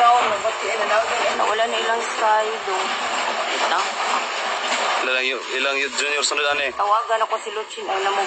Taon, nabati na na. Nawala na ilang sky do. Wait lang. Ilang, ilang junior sunod ani. Tawagan ako si Luchin ay namo.